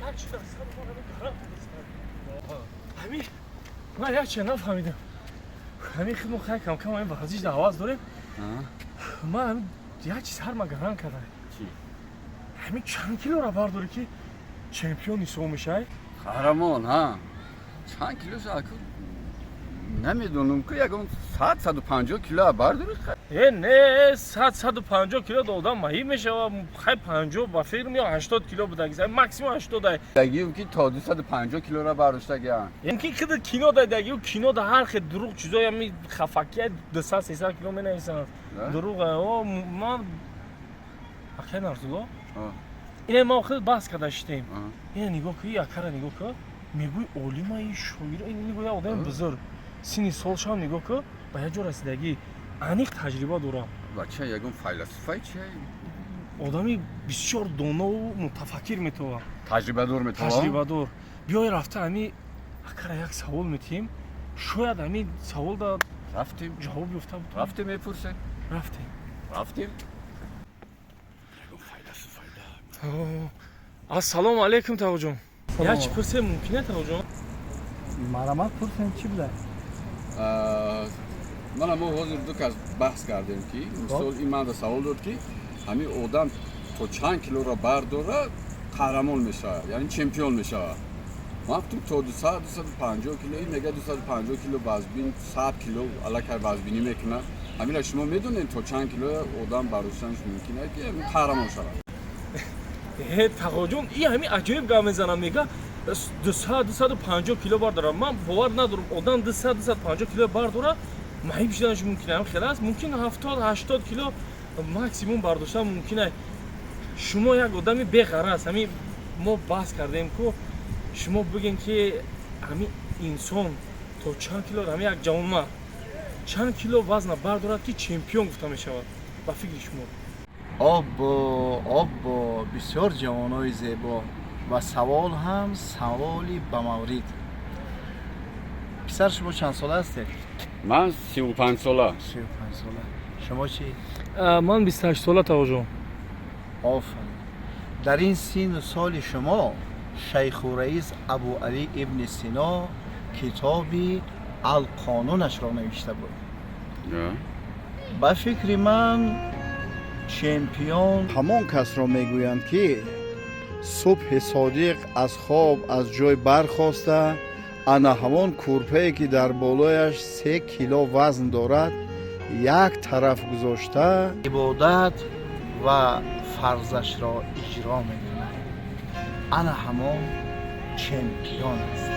Як чиз аз сари мо ҳамин гарам ҳамин, ман як чиз нафаҳмидам. Ҳамин хидмо хай кам кам ҳамин варзиш дар ҳавас дорем. Ман ҳамин як чиз ҳар ма гарам кардам. Чӣ? Ҳамин чанд килора бардорӣ, ки чемпион ҳисоб мешавӣ? Қаҳрамон, ҳа, чанд килош аку, намедонам ку, ягон 100, 150 кило бардорӣ. Э, не, 100, 150 кило одам маҳиб мешава. Хай, 50 ба фикрам ё 80 кило будаги, максимум 80. Дагиюм ки то 250 килора бардоштагиан. Мумкин хида кино дадаги, кино да ҳар хел дурӯғ чизои ами хафакия 200, 300 кило менависанд. Дурӯғ. О, ман акай Нарзулло, ина мо хел баҳс карда шидем. Ина нигоҳ ку, акара нигоҳ ку, мегӯй олима, и шоира. Ин нигоҳ, як одами бузург, синни солшам нигоҳ ку, ба як ҷо расидагӣ, аниқ таҷриба дорам. Бача ягон файласуфай чи? Одами бисёр донову мутафаккир метавад. Таҷрибадор метавад. Таҷрибадор. Биёй, рафта ами акара як савол метиҳем, шояд ами савол да Рафтем. ҷавоб ёфта бутонем. Рафтем, мепурсем. Рафтем. Рафтем, ягон файласуфайда. Ассалому алайкум, тағоҷон, як чи пурсем, мумкин е, тағоҷон? Марамат, пурсем, чӣ буда? Мана, мо ҳозир ду кас баҳс кардем, ки мисол ин манда савол дод, ки ҳамин одам то чанд килоро бардора, қаҳрамон мешавад, яъне чемпион мешавад. Ман гуфтам, то 200, 250 кило. Ин мега, 250 кило вазбин, 100 кило аллакай вазбинӣ мекунад. Ҳамина шумо медонед, то чанд кило одам бардоштанаш мумкин аст, ки ҳамин қаҳрамон шавад? Э, тағоҷон, и ҳамин аҷоиб гап мезанам, мега 200, 250 кило бардорам. Ман бовар надорам, одам 200, 250 кило бардора, маҳиб шуданаш мумкин. Ҳам хел аст, мумкин 70, 80 кило максимум бардоштан мумкин аст. Шумо як одами беғараз, ҳамин мо баҳс кардем ку, шумо бигем, ки ҳамин инсон то чанд кило, ҳамин як ҷавонмард чанд кило вазна бардорад, ки чемпион гуфта мешавад, ба фикри шумо? Оббо, оббо, бисёр ҷавонои зебо ва савол ҳам саволи ба маврид. Писар, шумо чанд сола ҳастед? Ман 35 сола. 35 сола. Шумо чӣ? Ман 28 сола, тағоҷон. Офарин. Дар ин сину соли шумо шайху раис Абу Алӣ ибни Сино китоби Алқонунашро навишта буд. Ба фикри ман, чемпион ҳамон касро мегӯянд, ки субҳи содиқ аз хоб аз ҷой бархоста, ана ҳамон курпае, ки дар болояш 3 кило вазн дорад, як тараф гузошта, ибодат ва фарзашро иҷро мекунад. Ана ҳамон чемпион аст.